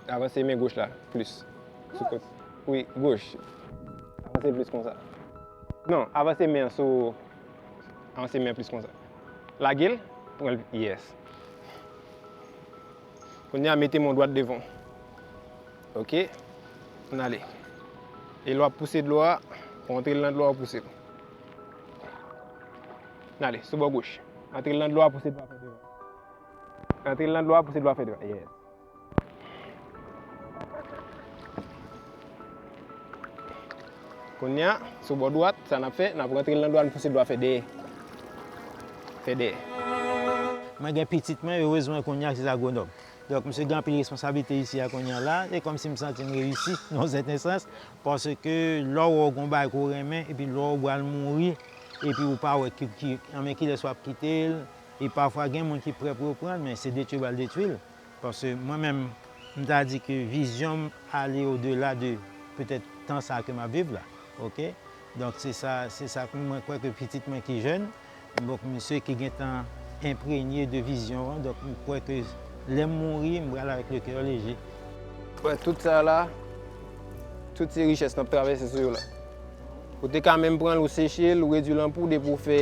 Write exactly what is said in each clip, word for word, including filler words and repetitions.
Avanse men goch la, plis. Sou kote. Wi, goch. Avanse plis konsa. Non, avanse men an sou, avanse men an plis konsa. Lage l, pran l, yes. Kounye a, mete men dwat devan. Ok. N ale. E lè w ap pouse dlo a, ou antre l nan dlo a, ou pouse l. N ale, sou bò goch. Antre l nan dlo a, pouse dlo a fè devan. Antre l nan dlo a, pouse dlo a fè devan. Yes. Kounye a, sou bò dwat, sa n ap fè, n ap rantre l nan dlo a, n pouse dlo a fè dèyè. Fè dèyè. Mwen gen pitit mwen, erezman kounye a se agwonòm. Donk, misye gen anpil responsablite isi a kounye a la, e kòmsi m santi m reyisi, nan yon sèten sans, paske lè w wè w gen yon bagay ke w renmen, epi lè w pral mouri, epi ou pa wè ki, ki, anben kilès w ap kite l, e pafwa gen moun ki prè pou yo pran l, men se detwi yo pral detwi l. Paske mwen menm, m ta di ke vizyon m ale odela de petèt tan sa ke m ap viv la. Ok? Donk, se sa, se sa ke mwen kwè ke pitit mwen ki jèn, donk, misye ki gentan enprenye de vizyon an, donk, m kwè ke lè m mouri, m pral avèk le cœur léger. Wè, tout sa la, tout se richès n ap travèse sou yo la. Ou te ka menm pran l, ou seche l, ou redwi l an poud, epi ou fè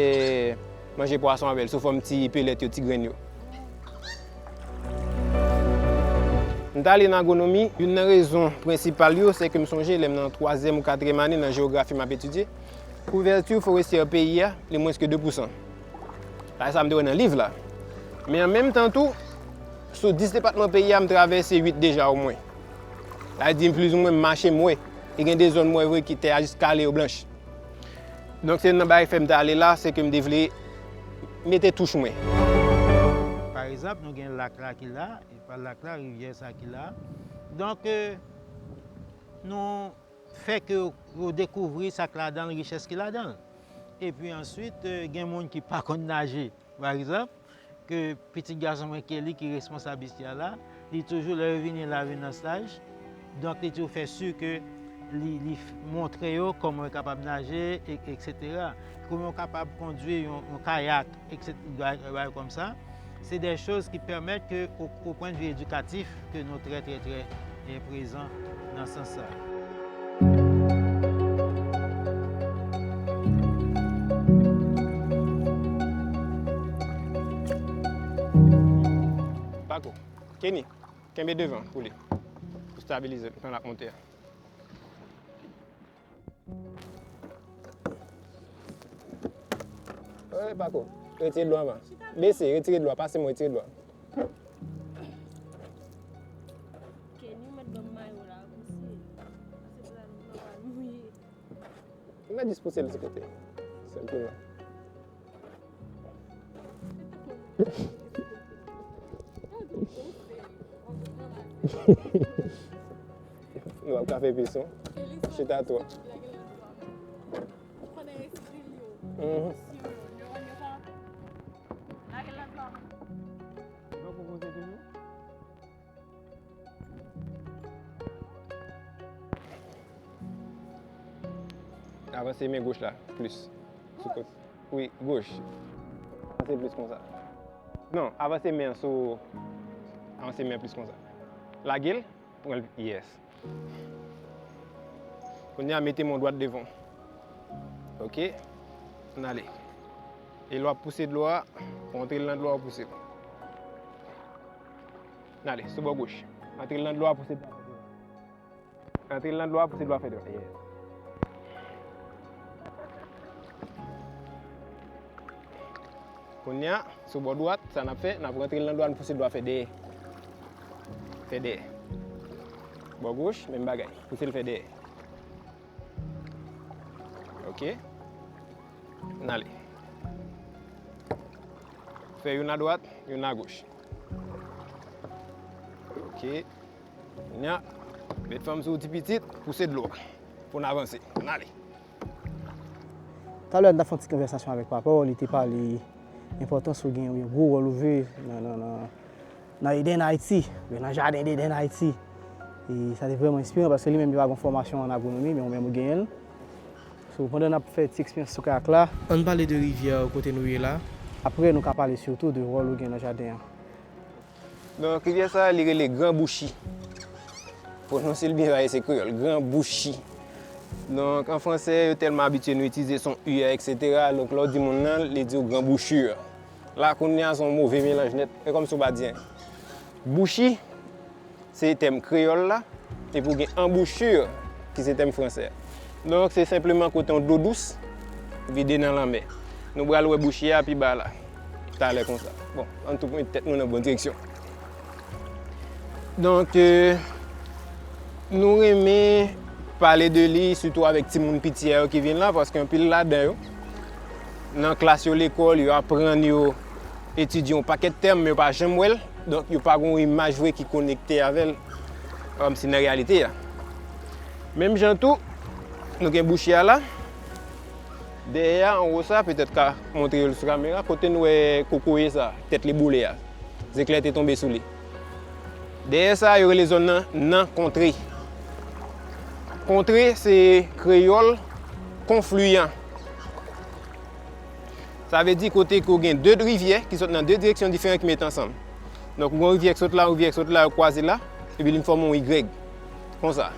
manje pwason avè l, sou fòm ti pelèt yo, ti grenn yo. M t ale nan agwonomi, youn nan rezon prensipal yo, se ke m sonje lè m nan twazyèm ou katriyèm ane nan jewografi m ap etidye, kouvèti forestyè peyi a, li mwens ke de pousan. Sa, sa m te wè nan liv la. Men an menm tan tou, sou dis depatman peyi a, m travèse uit deja omwen. Sa vle di, plizoumwen, m mache, m wè. E gen de zòn m wè vre ki tè a jis kale yo blanch. Donk, se youn nan bagay k fè m t ale la, se ke m te vle mete touch mwen. Pa egzanp, nou gen lak la ki la, e pa lak la, rivyè sa ki la. Donk, e, nou fè ke yo dekouvri sa k ladan l, richès ki ladan l. Epi answit, e, gen moun ki pa konn naje, pa egzanp, ke pitit gason mwen Kelly ki responsab isi a la, li toujou, lè yo vini la, vin nan staj, donk li toujou fè si ke li, li f-, montre yo kòman yo kapab naje, e, etsetera. Kòman yo kapab kondwi yon, yon kayak, etsetera, bagay, bagay kòmsa. C'est des choses qui permettent que, au, au point de vue éducatif, que nous très, très, très, eh, présents dans ce sens-là. Pako, Kenny, kenbe devan pou li. Pou stabilize l, pandan l ap monte a. Ey, Pako, retire dlo anvan. Bese, retire dlo a, pase mwen, retire dlo a. Kenny, ou mèt ban m mayo la, pouse. Pase pou la, nou pral mouye. Ou mèt jis pouse l ti kote. Senpleman. Nou ap ka fè pis, non? Chita twò. Mhm. Avanse men goch la, plis. Sou kote. Wi, goch. Avanse plis konsa. Non, avanse men an sou, avanse men an plis konsa. Lage l, pran l, yes. Kounye a, mete men dwat devan. Ok. N ale. E lè w ap pouse dlo a, ou antre l nan dlo a, ou pouse l. N ale, sou bò goch. Antre l nan dlo a, pouse dlo a. Antre l nan dlo a, pouse dlo a fè dwat. Yes. Kounye a, sou bò dwat, sa n ap fè, n ap rantre l nan dlo a, n pouse dlo a fè dèyè. Fè dèyè. Bò goch, menm bagay. Pouse l fè dèyè. Ok. N ale. Fè youn a dwat, youn a goch. Ok. Nya, met fanm sou ti pitit, pouse dlo a. Pou n avanse. N ale. Talè, n t ap fè yon ti konvèsasyon avèk papa w, li te pale enpòtans ou gen, yon gwo wòl ou jwe nan, nan, nan, nan Eden Ayiti, oubyen nan jaden Eden Ayiti. E sa te vrèman enspiran, paske li menm li pa gen fòmasyon an agwonomi, men ou menm ou genyen l. So, pandan n ap fè ti eksperyans sou kayak la. Ann pale de rivyè kote nou ye la. Apre, nou ka pale sitou de wòl ou gen nan jaden an. Donk, rivyè sa a, li rele Gran Bouchi. Pwononse l byen, parèy se kreyòl, gran bouchi. Donk, an fransè, yo tèlman abitye nou itilize son u a, et cetera. Donk, lè w di moun nan, li di w gran bouchi. La, kounye a, se yon move melanj nèt. E kòmsi w pa di anyen. Bouchi, se tèm kreyòl la, epi w gen anbouchi, ki se tèm fransè a. Donk, se senpleman kote yon dlo dous vide nan lanmè. Nou pral wè bouchi a pi ba la, talè konsa. Bon, ann tou met tèt nou nan bon direksyon. Donk, euh, nou renmen pale de li, sitou avèk timoun piti a yo ki vin la, paske anpil ladan yo, nan klas yo lekòl, yo aprann yo etidye yon pakèt tèm, men yo pa janm wè l. Donk, yo pa gen yon imaj vre ki konekte avè l, kòmsi nan reyalite a. Menm jan tou, nou gen bouchi a la. Dèyè a, anwo sa, petèt ka montre yo l sou kamera, kote nou wè kokoye sa, tèt li boule a. Zeklè te tonbe sou li. Dèyè sa, yo rele zòn nan Nan Kontre. Kontre, se kreyòl konfliyan. Sa vle di kote ke w gen de rivyè ki sot nan de direksyon diferan ki met ansanm. Donk, ou gen yon rivyè ki sot la, yon rivyè ki sot la, yo kwaze la, epi li fòme yon igrèg. Konsa.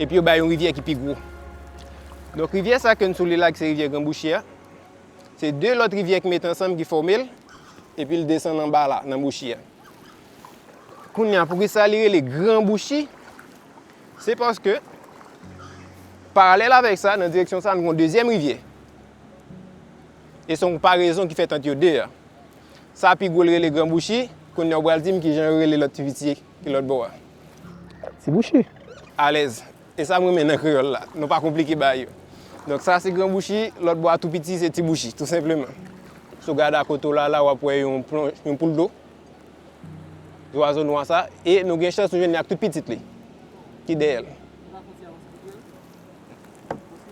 Epi yo bay yon rivyè ki pi gwo. Donk, rivyè sa ke n sou li la, ki se rivyè Gran Bouchi a, se de lòt rivyè ki met ansanm ki fòme l, epi l desann anba la, nan bouchi a. Kounye a, poukisa li rele Gran Bouchi? Se paske, paralèl avèk sa, nan direksyon sa, nou gen yon dezyèm rivyè. E se yon konparezon ki fèt ant yo de a. Sa pi gwo l rele Gran Bouchi, kounye a w pral di m kijan yo rele lòt ti piti ki lòt bò a. Ti Bouchi. Alèz. E sa m renmen nan kreyòl la. Nou pa konplike bagay yo. Donk sa se Gran Bouchi, lòt bò a tou piti se Ti Bouchi, tou senpleman. Si w gade akote w la, la w ap wè yon plon, yon poul dlo. Zwazo nwa sa, e nou gen chans nou jwenn li ak tout pitit li ki dèyè l.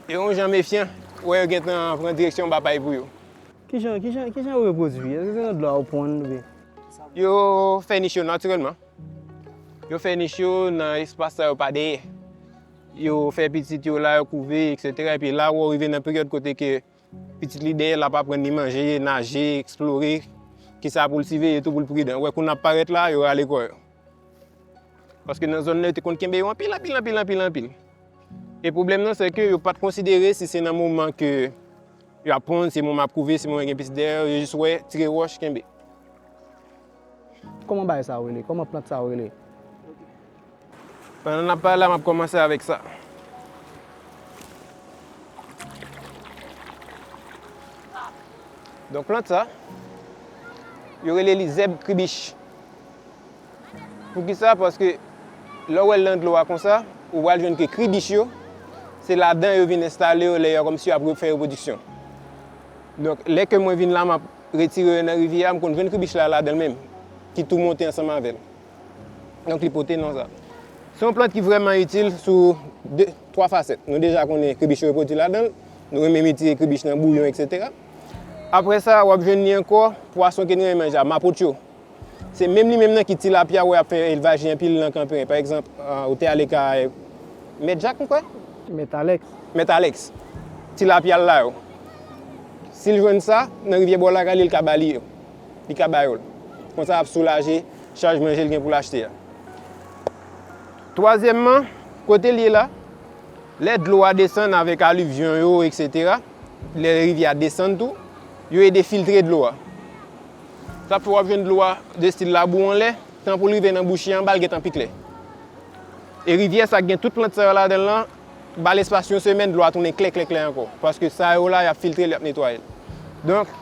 E yon jan mefyan, wè yo gentan pran direksyon anba pay pou yo. Kijan, kijan, kijan yo repwodui? Èske se nan dlo a yo ponn oubyen? Yo fè nich yo natirèlman. Yo fè nich yo nan espas sa yo pa dèyè. Yo fè pitit yo la, yo kouve, et cetera. Epi la, w rive nan peryòd kote ke pitit li dèyè, l ap aprann li manje, naje, eksplore, kisa pou l siveye tou pou l pridan. Wè, kou n ap parèt la, yo rale kò yo. Paske nan zòn nan, yo te konn kenbe yo anpil, anpil, anpil, anpil, anpil. E pwoblèm nan, se ke yo pa t konsidere si se nan moman ke y ap ponn, se moman y ap kouve, se moman gen pitit dèyè yo, yo jis wè, tire wòch, kenbe. Kòman bagay sa yo rele? Kòman plant sa yo rele? Pandan n ap pale la, m ap kòmanse avèk sa. Donk, plant sa, yo rele li zèb kribich. Poukisa? Paske lè w wè l nan dlo a konsa, ou pral jwenn ke kribich yo, se ladan yo vin enstale yo lè yo kòmsi y ap fè repwodiksyon. Donk, lè ke mwen vin la, m ap retire yo nan rivyè a, m konn jwenn kribich la ladan l menm, ki tou monte ansanm avè l. Donk, li pote non sa. Se yon plant ki vrèman itil sou de, twa fasèt. Nou deja konnen kribich yo repwodui ladan l, nou renmen mete kribich nan bouyon, et cetera. Apre sa, w ap jwenn li ankò, pwason ke nou renmen manje a, mapotcho. Se menm li menm nan ki tilapya w wè ap fè elvaj li anpil nan Kanperen. Pa egzanp, a, ou te ale kay Mèt Jak, m kwè? Mèt Alèks. Mèt Alèks. Tilapya l la yo. Si l jwenn sa, nan rivyè bò lakay li, l ka ba li yo. Li ka ba yo l. Konsa, ap soulaje chaj manje l gen pou l achte a. Twazyèmman, kote l ye la, lè dlo a desann avèk alivyon yo, et cetera, lè rivyè a desann tou, yo ede filtre dlo a. Sa fè w ap jwenn dlo a de stil labou anlè, tan pou l rive nan bouchi anba, l gentan pi klè. E rivyè sa k gen tout plant sa yo ladan l lan, ba l espas yon semèn, dlo a tounen klè, klè, klè ankò. Paske sa yo la, y ap filtre l, y ap netwaye l. Donk,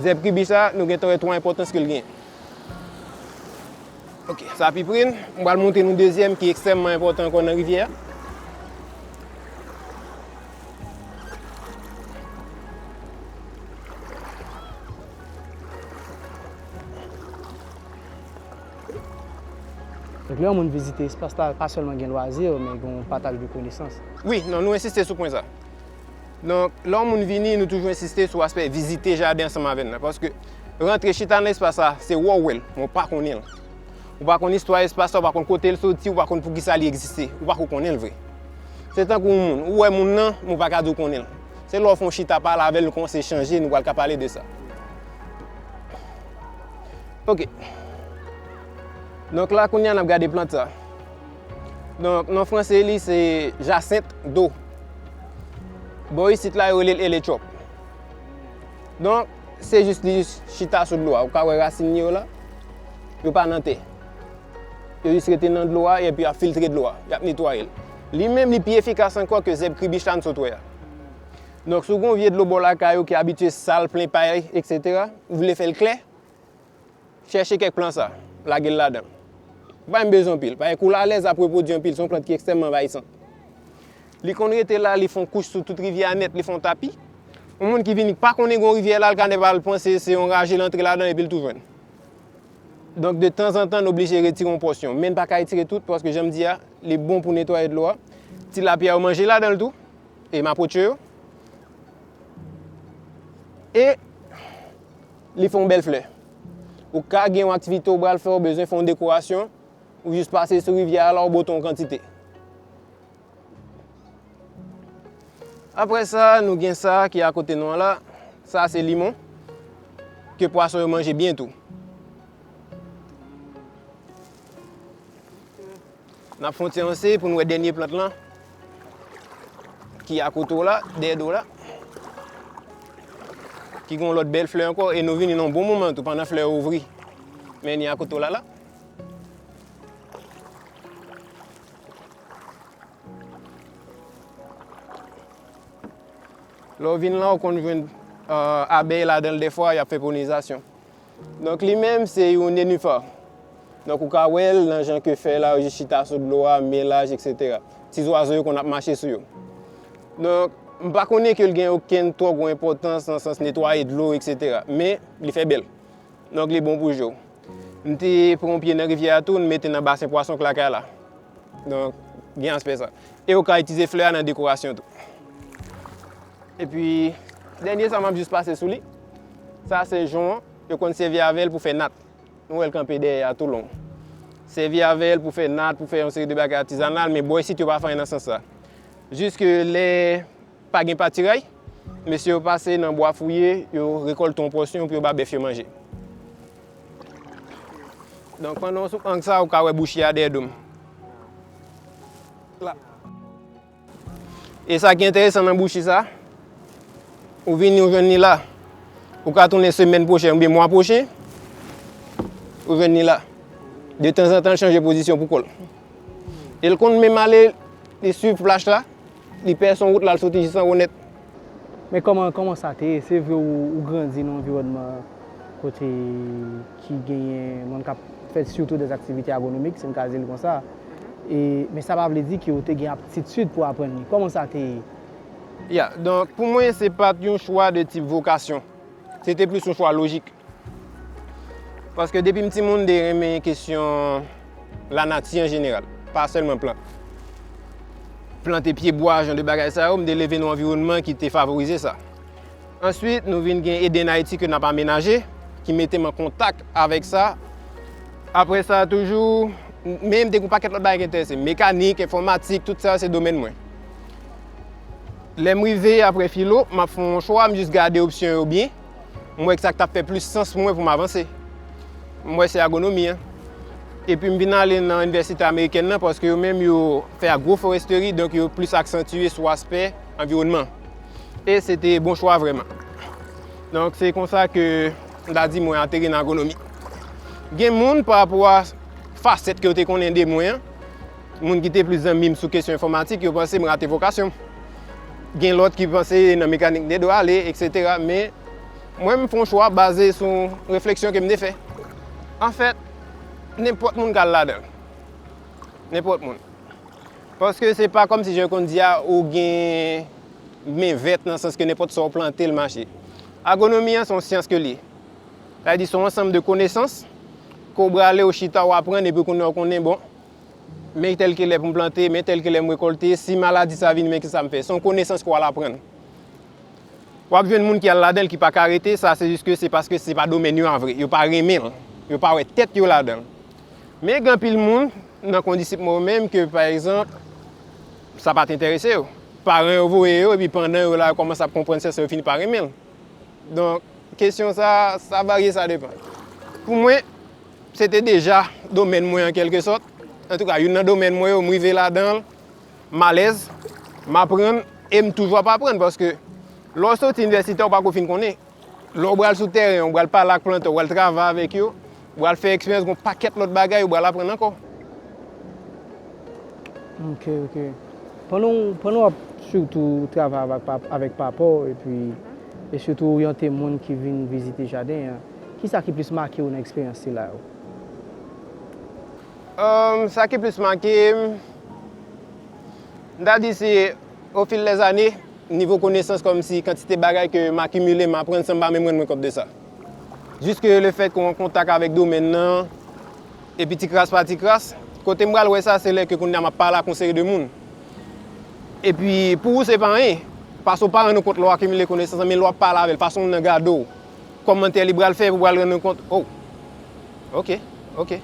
zèb kribich sa, nou gentan wè twa enpòtans ke l genyen. Ok, sa pi pre n, m pral montre nou dezyèm ki ekstrèmman enpòtan ankò nan rivyè a. Donk, lè yon moun vizite espas la, pa sèlman gen lwazi, men gen yon pataj de konesans. Wi, non, nou ensiste sou pwen sa. Donk, lè yon moun vini, nou toujou ensiste sou aspè vizite jaden ansanm avè n nan. Paske rantre chita nan espas la, se wè w wè l, men w pa konnen l. Ou pa konn istwa espas la, ou pa konn kote l soti, ou pa konn poukisa li egziste, ou pako konnen l vre. Se tankou yon moun, ou wè moun nan, men w pa ka di w konnen l. Se lè w fè yon chita pale avè l, nou kòmanse echanje, nou pral ka pale de sa. Ok. Donk la, kounye a, n ap gade plant sa. Donk, non franse li se Jacinthe d'eau. Bò isit la, yo rele l heliotrope. Donk, se jis li jis chita sou dlo a. Ou ka wè rasin li yo la, yo pa nan tè. Yo jis rete nan dlo a epi y ap filtre dlo a, y ap netwaye l. Li menm, li pi efikas ankò ke zèb kribich la n sot wè a. Donk, si w gen yon vye dlo bò lakay ou ki abitye sal, plen pay, etsetera, ou vle fè l klè, chèche kèk plant sa, lage l ladan l. Ou pa menm bezwen anpil, paske kou l alèz ap repwodui anpil, se yon plant ki ekstrèmman anvayisan. Li konn rete la, li fè yon kouch sou tout rivyè a nèt, li fè yon tapi. Yon moun ki vini, ki pa konnen gen yon rivyè la, l ka nèk al panse se yon raje l antre ladan epi l tou jwenn. Donk, de tanzantan, n oblije retire yon pòsyon. Men n pa ka retire tout, paske jan m di a, li bon pou netwaye dlo a. Tilapya yo manje ladan l tou, e mapotche yo. E li fè yon bèl flè. Ou ka gen yon aktivite ou pral fè, ou bezwen fè yon dekorasyon, ou jis pase sou rivyè a la, ou bwote yon kantite. Apre sa, nou gen sa ki akote nou an la. Sa se limon, ke pwason yo manje byen tou. N ap fè yon ti avanse pou n wè dènye plant lan, ki akote w la, dèyè do w la, ki gen yon lòt bèl flè ankò, e nou vini nan yon bon moman tou, pandan flè yo ouvri. Men ni akote w la la. Lè w vin la, ou konn jwenn, euh, abèy ladan l dèfwa, y ap fè polinizasyon. Donk, li menm, se yon nenifè. Donk, ou ka wè l nan jan ke fèy la, yo jis chita sou dlo a, men laj, etsetera. Ti zwazo yo konn ap mache sou yo. Donk, m pa konnen ke l gen okenn twò gwo enpòtans nan sans netwaye dlo, etsetera. Men, li fè bèl. Donk, li bon pou je w. M te pran yon pye nan rivyè a tou, m mete nan basen pwason k lakay la. Donk, gen aspè sa. E ou ka itilize flè a nan dekorasyon tou. Epi, dènye sa, m ap jis pase sou li. Sa se jon an, yo konn sèvi avè l pou fè nat. Nou wè l kanpe dèyè a tou long. Sèvi avè l pou fè nat, pou fè yon seri de bagay atizanal, men bò isit yo pa fè anyen nan sans sa. Jiske lè pa gen patiray, mesye yo pase nan bwa fouye, yo rekòlte yon pòsyon pou yo ba bèf yo manje. Donk, pandan w sou ang sa, ou ka wè bouchi a dèyè do m. La. E sa ki enteresan nan bouchi sa, ou vini, ou jwenn li la. Ou ka tounen semèn pwochèn oubyen mwa pwochen, ou jwenn li la. De tanzantan, l chanje pozisyon pou kò l. E l konn menm ale, li swiv plach la, li pèse yon wout la, l soti jis anwo nèt. Men kòman, kòman sa te ye? Se vre ou, ou grandi nan yon anviwònman kote ki genyen moun k ap fè sitou dèzaktivite agwonomik, si m ka di l konsa. E, men sa pa vle di ke ou te gen aptitid pou aprann li. Kòman sa te ye? Ya, donk, pou mwen, se pa t yon chwa de tip vokasyon. Se te plis yon chwa lojik. Paske depi m timoun, m te renmen kesyon lanati an jeneral, pa sèlman plant. Plante pyebwa, jan de bagay sa yo, m te leve nan yon anviwònman ki te favorize sa. Answit, nou vin gen Eden Ayiti ke n ap amenaje, ki mete m an kontak avèk sa. Apre sa, toujou, men m te gen yon pakèt lòt bagay ki enterese m. Mekanik, enfòmatik, tout sa se domèn mwen. Lè m rive apre filo, m ap fè yon chwa, m jis gade opsyon yo byen. M wè sa k t ap fè plis sans pou mwen pou m avanse. M wè se agwonomi an. Epi m vin ale nan inivèsite amerikèn nan, paske yo menm yo fè agroforesterie, donk yo plis aksantye sou aspè anviwònman. E se te bon chwa vrèman. Donk, se konsa ke m ta di mwen ateri nan agwonomi. Gen moun, pa rapò a fasèt ke yo te konnen de mwen an, moun ki te plis zanmi m sou kesyon enfòmatik, yo panse m rate vokasyon m. Gen lòt ki panse nan mekanik m te dwe ale, etsetera. Men, mwen, m fè yon chwa baze sou refleksyon ke m te fè. Anfèt, nenpòt moun ka al ladan l. Nenpòt moun. Paske se pa kòmsi jan yo konn di a, ou gen men vèt nan sans ke nenpòt sa w plante, l mache. Agwonomi an, se yon syans ke l ye. Sa vle di, se yon ansanm de konesans ke w prale, w chita, w aprann, epi kounye a w konnen, bon, men tèl ke lè pou m plante, men tèl ke lè m rekòlte, si maladi sa vini, men kisa m fè. Se yon konesans ke w al aprann. W ap jwenn moun ki al ladan l ki pa ka rete, sa se jis ke se paske se pa domèn yo a vre, yo pa renmen l, yo pa wè tèt yo ladan l. Men gen anpil moun nan kondisip mwen yo menm ke, pa egzanp, sa pa t enterese yo. Paran yo voye yo, epi pandan yo la, yo kòmanse ap konprann syans lan, yo fini pa renmen l. Donk, kesyon sa, sa varye, sa depann. Pou mwen, se te deja domèn mwen an kèlkesòt. Antouka, youn nan domèn mwen yo, m rive ladan l, m alèz, m aprann, e m toujou ap aprann, paske lè w soti inivèsitè, ou pako fin konnen. Lè w pral sou tèren, ou pral pale ak plantè, ou pral travay avèk yo, ou pral fè eksperyans, gon pakèt lòt bagay ou pral aprann ankò. Ok, ok. Pandan w, pandan w ap sitou travay avèk, avèk papa w, epi, e sitou oryante moun ki vin vizite jaden an, kisa ki plis make w nan eksperyans sila yo? Sa ki plis make m, m ta di se ofil dèzane, nivo konesans, kòmsi kantite bagay ke m akimile, m aprann san m pa menm rann mwen kont de sa. Jiske lefètke w an kontak avèk domèn nan, epi ti kras pa ti kras, kote m pral wè sa, se lè ke kounye a m ap pale ak yon seri de moun. Epi pou ou se pa anyen, paske w pa rann ou kont lè w akimile konesans lan, men lè w ap pale avè l, fason moun nan gade w, kòmantè li pral fè, ou pral rann ou kont, oh, ok, ok,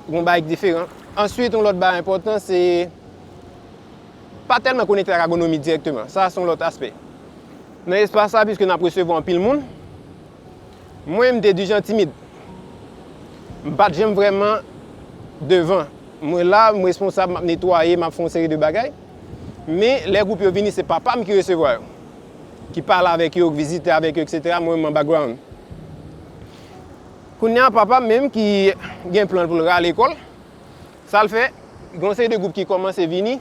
gon bagay ki diferan. Answit, yon lòt bagay enpòtan, se pa tèlman konekte ak agronomi dirèkteman. Sa, se yon lòt aspè. Nan espas sa, piske n ap resevwa anpil moun, mwen, m te di jan timid. M pa t janm vrèman devan. Mwen la, m responsab, m ap netwaye, m ap fè yon seri de bagay. Men, lè gwoup yo vini, se papa m ki resevwa yo, ki pale avèk yo, ki vizite avèk yo, etsetera. Mwen, m an background. Kounye a, papa m menm ki gen plan pou l rale lekòl, sa l fè, gen yon seri de gwoup ki kòmanse vini,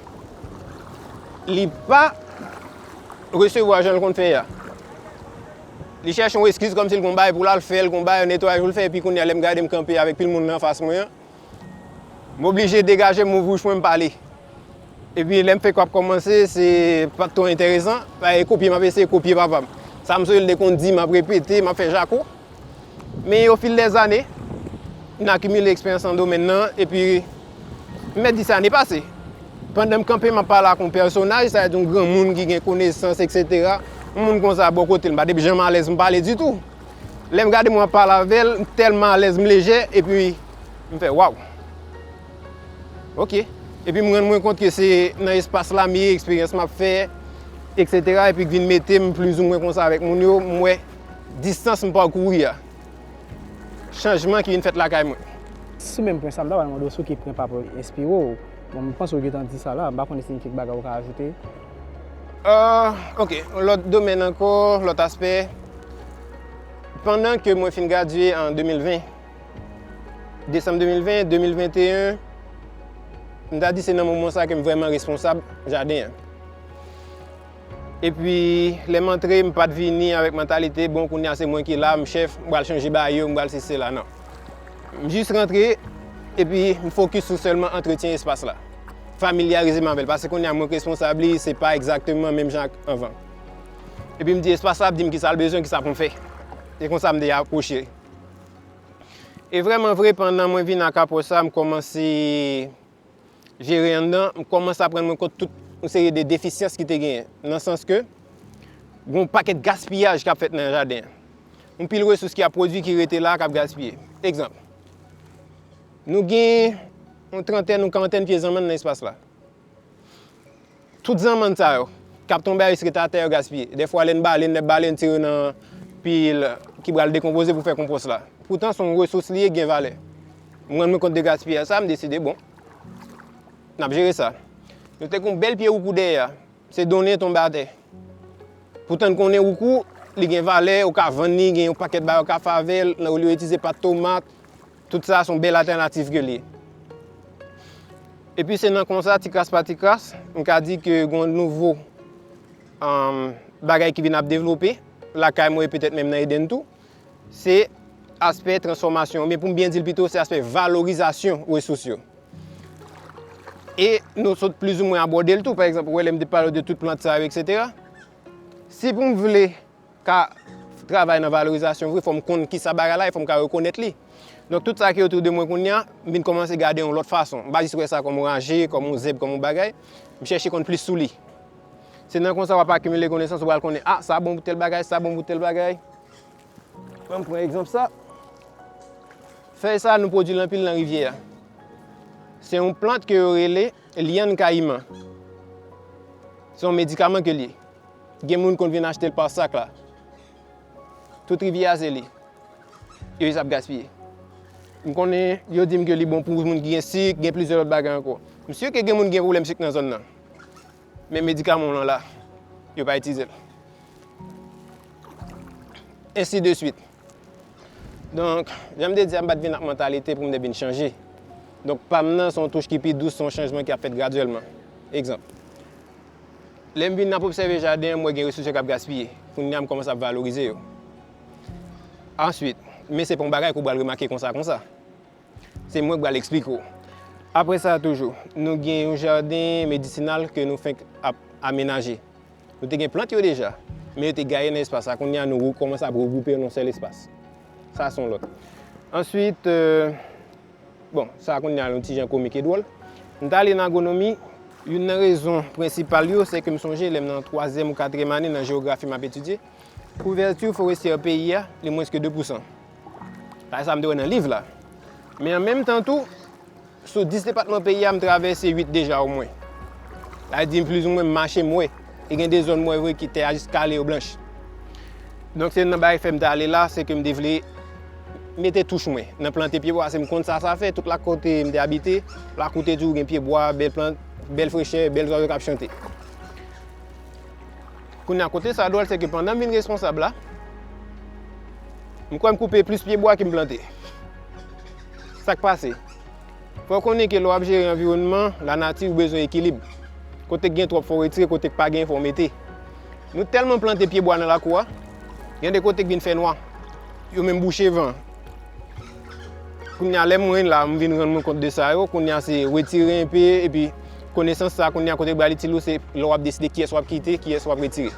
li pa resevwa jan l konn fè a. Li chèche yon eskiz kòmsi l gon bagay pou l al fè, l gon bagay netwayaj pou l fè, epi kounye a, lè m gade m kanpe avèk pil moun nan anfas mwen an, m oblije degaje m, ouvri bouch mwen, m pale. Epi lè m fè k ap kòmanse, se pa t twò enteresan. Paske kopye m ap eseye kopye papa m. Sa m sonje l te konn di, m ap repete, m ap fè jako. Men ofil dèzane, m akimile eksperyans nan domèn nan, epi m mèt di se ane pase. Pandan m kanpe, m ap pale ak yon pèsonaj, sa vle di yon granmoun ki gen konesans, etsetera. Yon moun konsa bò kote l, m pa t janm alèz m pale ditou. Lè m gade moun ap pale avè l, m tèlman alèz, m lejè, epi m fè waw. Ok. Epi m rann mwen kont ke se nan espas la m ye, eksperyans m ap fè, etsetera. Epi k vin mete m plizoumwen konsa avèk moun yo, m wè distans m pakouri a. Chanjman ki vin fèt lakay mwen. Sou menm pwen sa, m ta pral mande w sou ki pwen papa w enspire w. Bon, m panse w gentan di sa la, m pa konnen si gen kèk bagay ou ka ajoute. Euh, ok, yon lòt domèn ankò, lòt aspè. Pandan ke mwen fin gradye an de mil ven, desanm de mil ven, de mil venteyen, m ta di se nan moman sa ke m vrèman responsab jaden an. Epi, lè m antre, m pa t vini avèk mantalite, bon, kounye a se mwen ki la, m chèf, m pral chanje bagay yo, m pral sesi sela, non. M jis rantre, epi m fokis sou sèlman antretyen espas la. Familyarize m avè l, paske kounye a mwen k responsab li, se pa egzakteman menm jan ak anvan. Epi m di espas la ap di m kisa l bezwen, kisa pou m fè. Se konsa m te apwoche. E vrèman vre, pandan mwen vin ak apwòch sa, m kòmanse jere anndan, m kòmanse ap rann mwen kont tout yon seri de defisyans ki te genyen, nan sans ke gon pakèt gaspiyaj k ap fèt nan jaden an. Yon pil resous ki ap pwodui ki rete la, k ap gaspiye. Egzanp, nou gen yon trantèn, yon karantèn pye zanmann nan espas la. Tout zanmann sa yo k ap tonbe a riske atè yo gaspiye. Dèfwa, lè n bale, n lè bale, n tire nan pil ki pral dekonpoze pou fè konpòs la. Poutan, se yon resous li ye ki gen valè. M rann mwen kont de gaspiyaj sa, m deside, bon, n ap jere sa. Nou te gen yon bèl pye woukou dèyè a. Se donnen tonbe atè. Poutan n konnen woukou, li gen valè, ou ka vann li, gen yon pakèt bagay ou ka fè avè l, olye w itilize pat tomat, tout sa se yon bèl altènativ ke l ye. Epi se nan konsa, ti kras pa ti kras, m ka di ke gen yon nouvo, um, bagay ki vin ap devlope lakay mwen e petèt menm nan Eden tou. Se aspè transfòmasyon, oubyen pou m byen di l pito, se aspè valorizasyon resous yo. E nou sot plizoumwen abòde l tou. Pa egzanp, ou wè lè m te pale w de tout plant sa yo, etsetera. Si pou m vle ka travay nan valorizasyon vre, fò m konn kisa bagay la ye, fò m ka rekonèt li. Donk, tout sa ki otou de mwen kounye a, m vin kòmanse gade yon lòt fason. M pa jis wè sa kòm yon raje, kòm yon zèb, kòm yon bagay. M chèche konn plis sou li. Se nan konsa w ap akimile konesans, ou pral konnen, ah, sa bon pou tèl bagay, sa bon pou tèl bagay. Ann pran egzanp sa. Fèy sa, nou pwodui l anpil nan rivyè a. Se yon plant ke yo rele lyann kayiman. Se yon medikaman ke l ye. Gen moun konn vin achte l pa sak la. Tout rivyè a se li. Yo jis ap gaspiye. M konnen yo di m ke li bon pou moun ki gen sik, gen plizyè lòt bagay ankò. M si ke gen moun ki gen pwoblèm sik nan zòn nan. Men medikaman w lan la, yo pa itilize l. Ensi de swit. Donk, jan m te di a, m pa t vin ak mantalite pou m te vin chanje. Donk, pa m nan se yon touch ki pi dous, se yon chanjman ki ap fèt gradyèlman. Egzanp, lè m vin ap obsève jaden an, m wè gen resous yo k ap gaspiye. Kounye a, m kòmanse ap valorize yo. Answit, men se pa yon bagay ke w pral remake konsa konsa. Se mwen k pral eksplike w. Apre sa toujou, nou gen yon jaden medisinal ke nou fenk ap amenaje. Nou te gen plant yo deja, men yo te gaye nan espas sa. Kounye a, nou rekòmanse ap regwoupe yo nan yon sèl espas. Sa se yon lòt. Answit, euh, bon, sa kounye a yon ti jan komik e dwòl. M t ale nan agwonomi. Youn nan rezon prensipal yo, se ke m sonje lè m nan twazyèm ou katriyèm ane nan jewografi m ap etidye, kouvèti forestyè peyi a, li mwens ke de pousan. Sa, sa m te wè nan liv la. Men an menm tan tou, sou dis depatman peyi a, m travèse uit deja omwen. Sa vle di, plizoumwen, m mache, m wè. E gen de zòn m wè vre ki tè a jis kale yo blanch. Donk, se youn nan bagay k fè m t ale la, se ke m te vle mete touch mwen nan plante pyebwa, paske m konn sa sa fè, tout lak kote m te abite, lakou te toujou gen pyebwa, bèl plant, bèl frechè, bèl zwazo k ap chante. Kounye a, kote sa dwòl, se ke pandan m vin responsab la, m kwè m koupe plis pyebwa ke m plante. Sa k pase? Fò w konnen ke lè w ap jere anviwònman, lanati, ou bezwen ekilib. Kote k gen twòp, fò w retire, kote k pa gen, fò w mete. Nou tèlman plante pyebwa nan lakou a, gen de kote k vin fè nwa. Yo menm bouche van. Kounye a, lè mwen la, m vin rann mwen kont de sa yo, kounye a, se retire enpe, epi konesans sa, kounye a, kote l pral itil ou, se lè w ap deside kiyès w ap kite, kiyès w ap retire.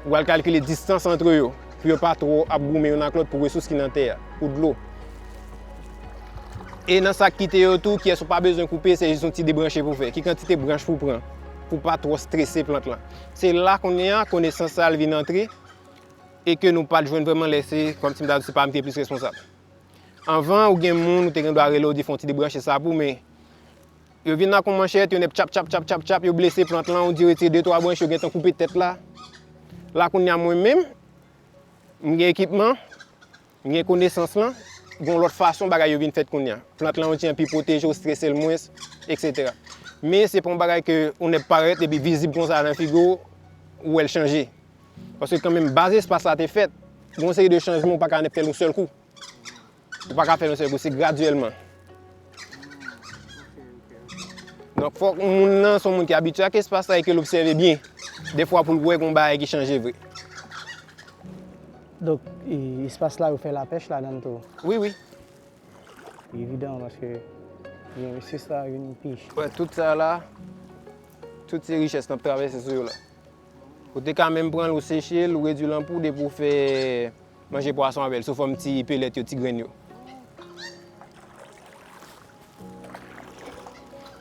Ou pral kalkile distans antre yo, pou yo pa twò ap goumen youn ak lòt pou resous ki nan tè a, pou dlo. E nan sa k kite yo tou, kiyès ou pa bezwen koupe, se jis yon ti debranche pou fè. Ki kantite branch pou pran, pou pa twò strese plant lan. Se la kounye a, konesans sa a vin antre, e ke nou pa t jwenn vrèman lè se, kòmsi m ta di, se pa m ki te plis responsab. Anvan, ou gen moun, ou te gen dwa rele, ou di, "Fè yon ti debranche sa pou mwen." Yo vin ak yon manchèt, yo nèp tchap, tchap, tchap, tchap, tchap, yo blese plant lan, ou di, "Retire de twa branch, yo gentan koupe tèt la." La, kounye a, mwen menm, m gen ekipman, m gen konesans lan, gen yon lòt fason bagay yo vin fèt kounye a. Plant lan, yon ti jan pi pwoteje, ou strese l mwens, etsetera. Men se pa yon bagay ke ou nèp parèt epi vizib konsa nan figi w, ou wè l chanje. Paske kanmenm, baz espas la te fèt, gen yon seri de chanjman ou pa ka nèp fè l yon sèl kou. Ou pa ka fè l yon sèl kou, se gradyèlman. Donk, fòk moun nan se yon moun ki abitye ak espas la e ke l obsève byen. Defwa pou l wè gen yon bagay ki chanje vre. Donk, e, espas la, yo fè lapèch ladan l tou? Wi, wi. Evidan, paske gen mesye sa vin pich. Wè, tout sa la, tout se richès n ap travèse sou yo la. Ou te ka menm pran l, ou seche l, ou redwi l an poud epi ou fè manje pwason avè l sou fòm ti pelèt yo, ti grenn yo.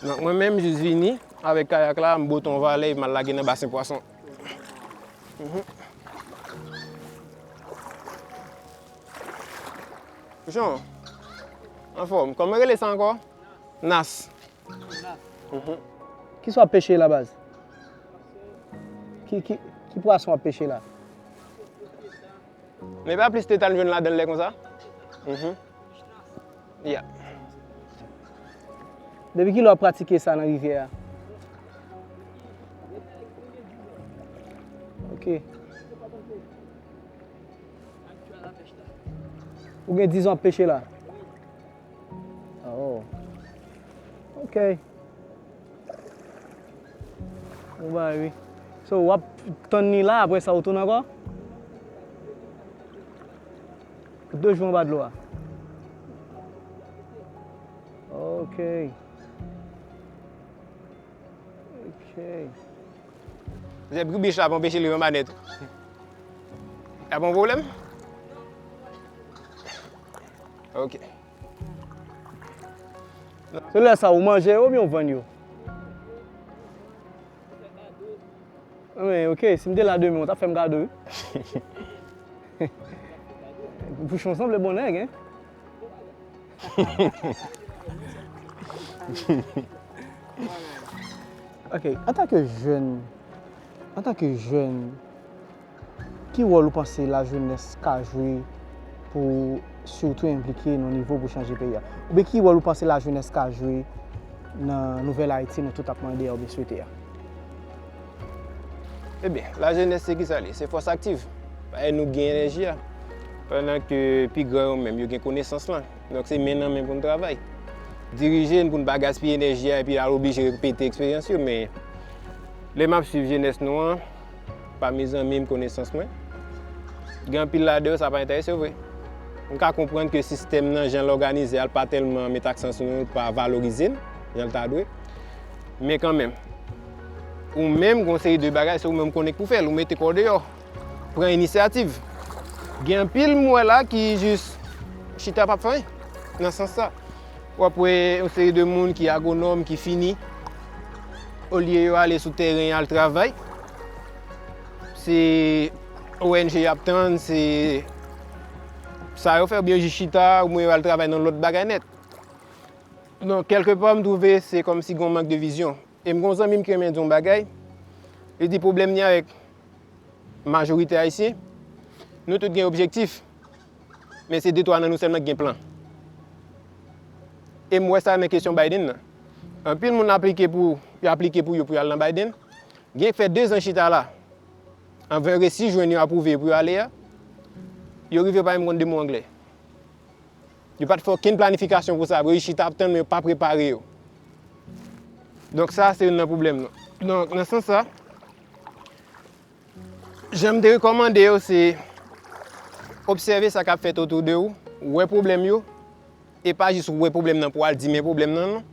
Donk, mwen menm, jis vini avèk kayak la, m bote yon valè, m al lage nan basen pwason. Mhm. Jan, anfòm. Kòman yo rele sa ankò? Nas. Mhm. Kisa w ap peche la, baz? Ki, ki, ki pwason w ap peche la? Men pa plis teta n jwenn ladan l lè konsa? Mhm. Ya. Depi kilè w ap pratike sa nan rivyè a? Ok. Ou gen diz an w ap peche la? Oh. Ok. Bon bagay, wi. So, w ap tann li la, apre sa, ou tounen ankò? Pou de jou anba dlo a. Ok. Ok. Se bri bich la ap anpeche l rive anba nèt. Y ap yon pwoblèm? Ok. Se lè sa ou manje yo oubyen ou vann yo? Men, ok, si m te la demen, ou t ap fè m kado, wi. Pouchon sanble bon nèg, en. Ok, antanke jèn, antanke jèn, ki wòl ou panse lajenès ka jwe pou sitou enplike nan nivo pou chanje peyi a? Oubyen ki wòl ou panse lajenès ka jwe nan nouvèl Ayiti nou tout ap mande a oubyen swete a? Ebyen, lajenès se kisa li? Se fòs aktiv. Paske nou gen enèji a. Pandan ke pi gran yo menm, yo gen konesans lan. Donk se men nan men pou n travay. Dirije n pou n pa gaspiye enèji a epi al oblije repete eksperyans yo, men lè m ap swiv jenès nou an, pami zanmi m, konesans mwen, gen anpil ladan yo sa pa enterese yo vre. M ka konprann ke sistèm nan, jan l òganize a, l pa tèlman met aksan sou nou, l pa valorize n jan l ta dwe. Men kanmenm, ou menm, gen yon seri de bagay, se ou menm konnen k pou fè l, ou mete kò w deyò. Pran inisyativ. Gen anpil m wè la ki jis chita p ap fè anyen nan sans sa. W ap wè yon seri de moun ki agwonòm, ki fini, olye yo ale sou tèren al travay, se O N G y ap tann, se sa yo fè, oubyen yo jis chita, oubyen yo al travay nan lòt bagay nèt. Donk, kèlkepa, m twouve se kòmsi gen yon mank de vizyon. E m gen yon zanmi m ki renmen di yon bagay, li di pwoblèm ni avèk majorite ayisyen, nou tout gen objektif, men se de twa nan nou sèlman ki gen plan. E m wè sa nan kesyon Biden nan. Anpil moun aplike pou, yo aplike pou yo pou y al nan Biden. Gen k fè dezan chita la. Anvan yo resi jwenn yo apwouve pou yo ale a, yo rive yo pa menm konn de mo anglè. Yo pa t fè okenn planifikasyon pou sa vre, yo chita ap tann, men yo pa prepare yo. Donk sa se youn nan pwoblèm nou. Donk nan sans sa, jan m te rekòmande yo se obsève sa k ap fèt otou de ou, wè pwoblèm yo, e pa jis wè pwoblèm nan pou al di men pwoblèm nan non.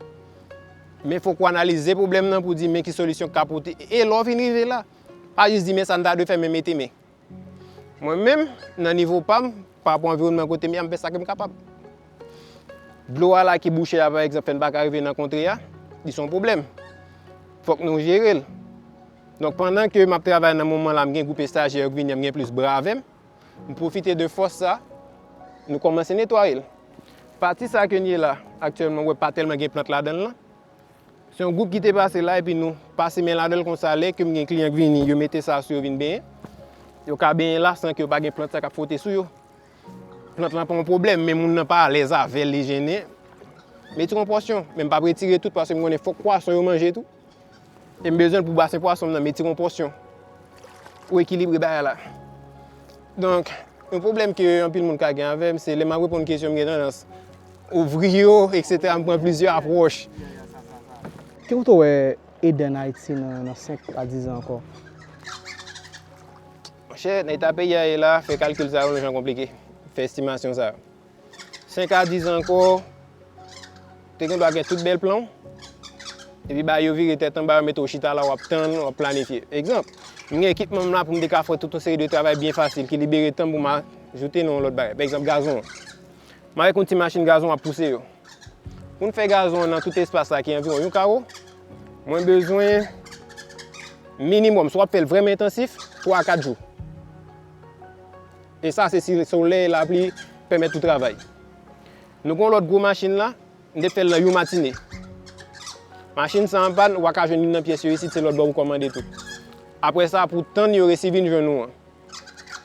Men fòk ou analize pwoblèm nan pou di men ki solisyon k ka pote. E lè w fin rive la, pa jis di men sa n ta dwe fè, men mete men. Mwen menm, nan nivo pa m, pa rapò anviwònman kote m ye a, m fè sa ke m kapab. Dlo a la ki bouche a, pa egzanp, fè n pa ka rive nan kontre a, li se yon pwoblèm. Fòk nou jere l. Donk, pandan ke m ap travay nan moman la, m gen gwoup estajyè yo k vini an, m gen plis bra avè m, m pwofite de fòs sa, nou kòmanse netwaye l. Pati sa ke n ye la, aktyèlman, w wè pa tèlman gen plant ladan l lan. Se yon gwoup ki te pase la epi nou pase men ladan l konsa, lè ke m gen kliyan k vini, yo mete sa sou yo vin benyen. Yo ka benyen la san ke yo pa gen plant sa k ap fwote sou yo. Plant lan pa yon pwoblèm, men moun nan pa alèz avè l, li jennen. Mete yon pòsyon, men m p ap retire tout paske m konnen fòk pwason yo manje tou. E m bezwen l pou basen pwason m nan, mete yon pòsyon. Ou ekilibre bagay la. Donk, yon pwoblèm ke anpil moun ka gen avè m, se lè m ap reponn kesyon, m gen tandans ouvri yo, etsetera. M pran plizyè apwòch. Ki kote w wè Eden Ayiti nan, nan senk a diz an ankò? Monchè, nan eta peyi a ye la, fè kalkil sa yo yon jan konplike. Fè estimasyon sa yo. Senk a diz an ankò, te gen dwa gen tout bèl plan w, epi bagay yo vire tèt anba, yo mete w chita la, w ap tann, w ap planifye. Egzanp, m gen ekipman m la pou m te ka fè tout yon seri de travay byen fasil ki libere tan m pou m ajoute nan yon lòt bagay. Pa egzanp, gazon an. M avèk yon ti machin gazon, m ap pouse yo. Pou n fè gazon an nan tout espas la ki anviwon yon kawo, mwen bezwen minimòm, si w ap fè l vrèman entansif, twa a kat jou. E sa, se si solèy, lapli pèmèt ou travay. Nou gen yon lòt gwo machin la, m te fè l nan yon matine. Machin sa an pàn, w a ka jwenn youn nan pyès yo isit, se lòt bò pou kòmande tou. Apre sa, pou tann yo resi vin jwenn ou an.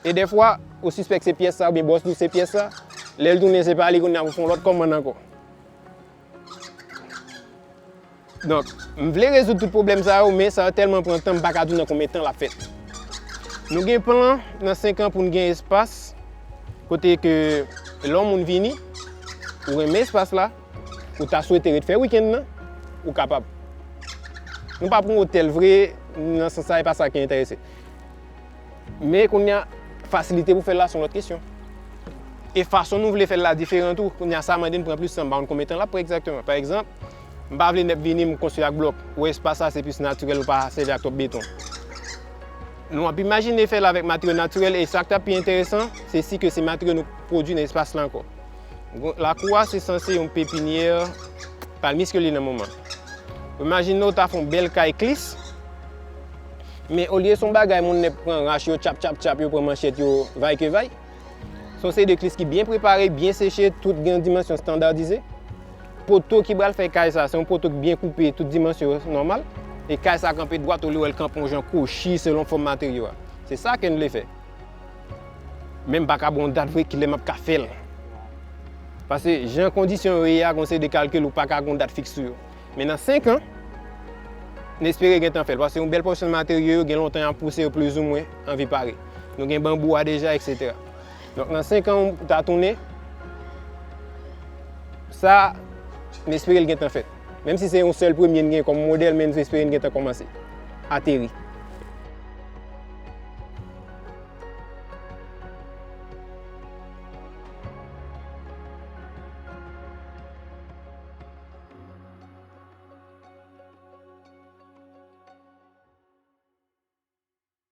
E dèfwa, ou sispèk se pyès sa, oubyen bòs di w se pyès sa, lè l tounen se pa li, kounye a pou fè yon lòt kòmann ankò. Donk, m vle rezoud tout pwoblèm sa yo, men sa yo tèlman pran tan, m pa ka di w nan konbyen tan l ap fèt. Nou gen plan nan senk an pou n gen espas kote ke lè yon moun vini, ou renmen espas la, ou ta swete ret fè wikenn nan, ou kapab. Nou pa pou yon otèl vre, nan sans sa, e pa sa ki enterese. Men kounye a, fasilite pou fè l la, se yon lòt kesyon. E fason nou vle fè l la diferan tou. Kounye a, sa mande n pran plis tan, m pa konn konbyen tan l ap pran egzakteman. Pa egzanp, m pa vle nèg vini, m konstwi ak blòk. Ou wè espas la, se plis natirèl, ou pa sèvi ak twòp beton. Nou ap imajine fè l avèk materyo natirèl, e sa k t ap pi enteresan, se si ke se materyo nou pwodui nan espas la ankò. Lakou a, se sanse yon pepinyè palmis ke li nan moman. Imajine w ta fè yon bèl kay klis, men olye se yon bagay moun nèg pran rach yo, tchap, tchap, tchap, yo pran manchèt yo, vay ke vay. Se yon seri de klis ki byen prepare, byen seche, tout gen yon dimansyon estandadize. Poto ki pral fè kay sa, se yon poto ki byen koupe, tout dimansyon yo nòmal. E kay sa kanpe dwat, olye w wè l kanpe yon jan kwochi selon fòm materyo a. Se sa ke n vle fè. Men m pa ka ba w yon dat vre kilè m ap ka fè l. Paske jan kondisyon yo ye a, gon seri de kalkil ou pa ka gon dat fiks sou yo. Men nan senk an, n espere gentan fè l. Paske yon bèl pòsyon materyo yo gen lontan y ap pouse yo plizoumwen anvi pare. Nou gen banbou a deja, etsetera. Donk nan senk an, ou ta tounen, sa, n espere l gentan fèt. Menm si se yon sèl premye n gen kòm modèl, men n espere n gentan kòmanse ateri.